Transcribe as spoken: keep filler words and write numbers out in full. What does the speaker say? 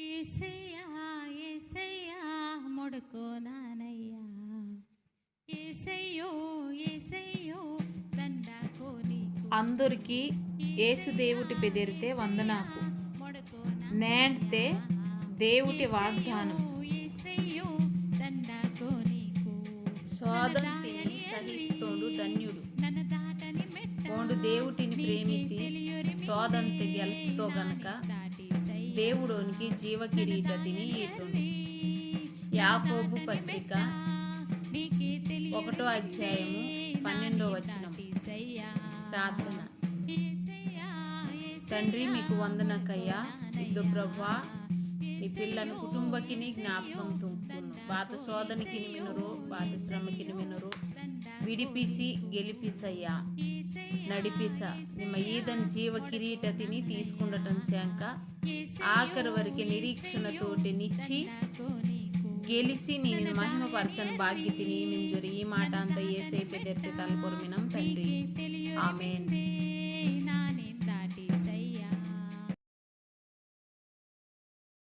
ఏసయ్యా, ఏసయ్యా, మొడుకో నానయ్యా. ఏసయ్యో, ఏసయ్యో, దండాకో నీకు. అందరికీ యేసు దేవుటి పెదిరితే వందనాకు. మొడుకో నా నేంటే దేవుటి వాగ్దానం. ఏసయ్యో, దండాకో నీకు. శోధన తిని సహిస్తోండు ధన్యుడు. నన్న దాటని మెట్ట ఓండు దేవుటిని ప్రేమిసి శోధంతే గెలుస్తో గనక దేవుడోనికి జీవ కిరీటతిని ఈతుండు. యాకోబు పత్రిక ఒకటో అధ్యాయము పన్నెండో వచనం. ప్రార్థన. తండ్రి, మీకు వందనకయ్యా. ఇద్దో ప్రభా, మీ పిల్లను కుటుంబకిని జ్ఞాపకం తుంకును. బాత శోధనకిని మినరు, బాత శ్రమకిని మినరు. విడిపిసి గెలిపిసయ్యా, నడిపిస. నిమ్మ ఈదని జీవ కిరీటతిని తీసుకుండటం శాంక ఆఖరి వరకు నిరీక్షణతోటి నిచ్చి గెలిసి నేను మహిమపరచని భాగ్యతిని మింజొరి. ఈ మాట అంతా ఏసై పెదెర్తి తలపొరు మినం తండ్రి. ఆమెన్.